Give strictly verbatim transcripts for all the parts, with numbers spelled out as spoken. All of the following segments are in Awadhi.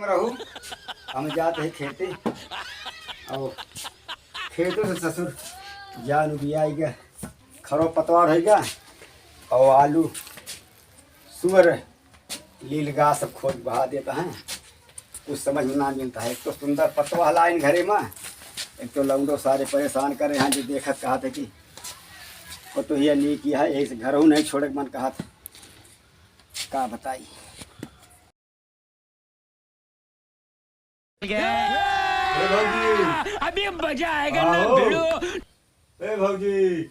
रहू, हम जात है खेते, और खेतों से ससुर जान उबियाई गा, खरो पतवार है गा, और आलू सुअर लील गा सब खोज बहा देता है। कुछ समझ में ना मिलता है। एक तो सुंदर पतोह लाइन घरे में, एक तो लौंडो सारे परेशान करे हैं, जो देखत कहत है कि पतोहिया नीक है, यही से घरहू नहीं छोड़े के मन कहत। का बताई। ए भौजी। अभी मजा आएगा ना आओ। भिड़ू। ए भौजी,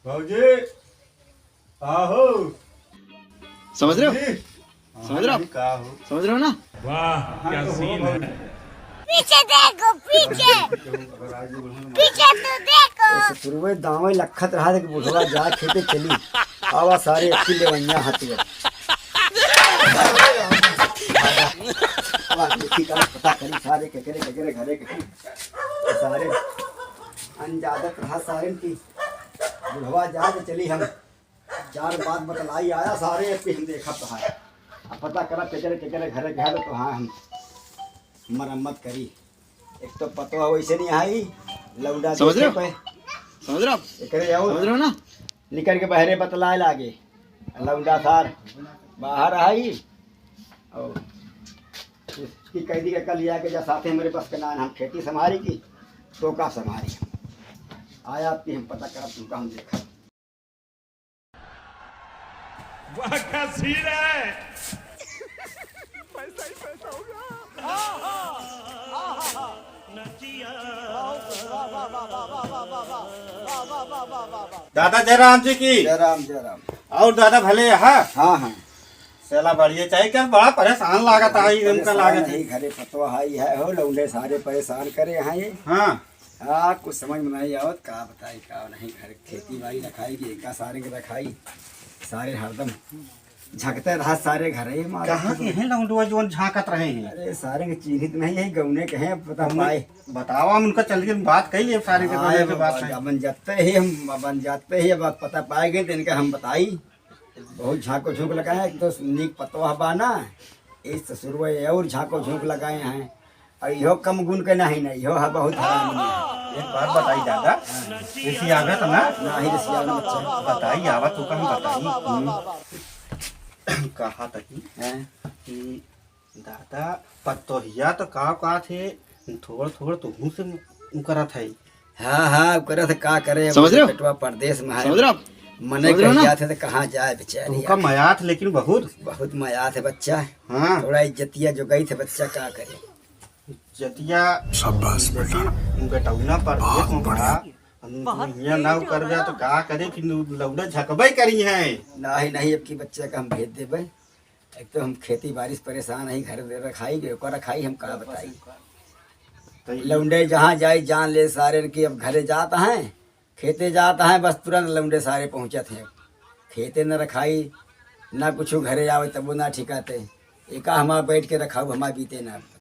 भौजी, आहो। समझ रहे हो? भौजी। समझ रहे हो? हाँ, का हो? समझ रहे हो ना? वाह, क्या सीन है। पीछे देखो, पीछे। पीछे तो देखो। ऐसे शुरू में दावे लखत रहा था कि बुढ़वा जा खेते चली। आवा सारे अच्छी लेवैया हाथी अब। अब देखी का पता करी सारे केकरे, केकरे घरे के। सारे अनजादत रहा सारे की। बुढ़वा जा के चली हम। चार बात बतलाई आया सारे, अब हम देखत है। अब पता करा केकरे, केकरे घरे के है तो हाँ हम मरम्मत करी। एक तो पतवा वैसे नहीं आई, लौंडा समझ रहे हो? देखे पे। समझ रहे हो? एकरे आओ। समझ रहे हो ना? निकल के बहरे बतलाए लागे। लौंडा सार बाहर आई और उसकी कैदी का कल लिया के जा साथे मेरे बस के ना, हम खेती संभारी की, तो का संभारी। आया आपकी हम पता करब, तुमका हम देखब। वाह, क्या सीन है। पैसा ही पैसा होगा। दादा जयराम जी की। जयराम, जयराम। और दादा भले यहाँ? हाँ, हाँ। चला बढ़िया, चाहे क्या बड़ा परेशान लागत है, इनका परेशान लागत है। है, घरे पतवा है, है हो, लौंडे सारे परेशान करे हैं ये। हाँ। हाँ, कुछ समझ में नहीं आवत, का बताई, का नहीं, घर खेती बाड़ी रखाई, कि एका सारे के रखाई, सारे हरदम झकते रहा सारे घरे ही मारे। कहाँ के हैं लौंडवा जोन झांकत रहे हैं? अरे, सारे के चिन्हित नहीं है, गौने के हैं, पता गौने पाए। बतावा, हम उनका चल के बात कही, अब सारे के हाँ, गौने के अब बात अपन, है। अपन जाते ही हम, अपन जाते ही अब पता पाए गए, तो इनका हम बताई। बहुत झांको झोंक लगाए, एक तो नीक पतवा बा ना, इस ससुरवा और झांको झोंक लगाए हैं। और इहो कम गुण के नहीं ना, इहो है बहुत हरामी है। एक बात बताई दादा, हाँ। रिसियागत ना? नहीं रिसियागत बच्चा। बताई, आवत होगा हम बताई। हम्म। कहा तकी हैं? कि दादा, पतोहिया तो का, का थे, थोड़, थोड़ तुहू से उ करत है। हाँ, हाँ, उ करत है, का करे, समझ रहे हो? बेटवा परदेस में है। समझ रहे हो आप? मने समझ रहे हो ना? कहिया थे तो कहाँ जाए बेचारी तुमका आखिर। मयात लेकिन बहुत। बहुत मयात है बच्चा। हाँ। थोड़ा इज्जतिया जो गई थे बच्चा, का करे। इज्जतिया शाबाश बेटा। बेटौना परदेस बहुत में बढ़िया। बा। हम बहुत हियाँ ना तेज कर हो गया तो गया। का करे कि लौड़ा झकबे करी है। नहीं, नहीं, अब की बच्चा का हम भेज देबे। एक तो हम खेती बाड़ी से परेशान हई, घर रखाई, बेवका रखाई, हम का बताई। तो ई लौंडे जहाँ जाई जान ले सारे कि अब घरे जात हैं, खेते जात हैं, बस तुरंत लौंडे सारे पहुँचत हैं। खेते न रखाई, ना कुछ घरे आवे तबो ना ठिकाते। एका हमार बैठ के रखाऊ, हमार बीते ना।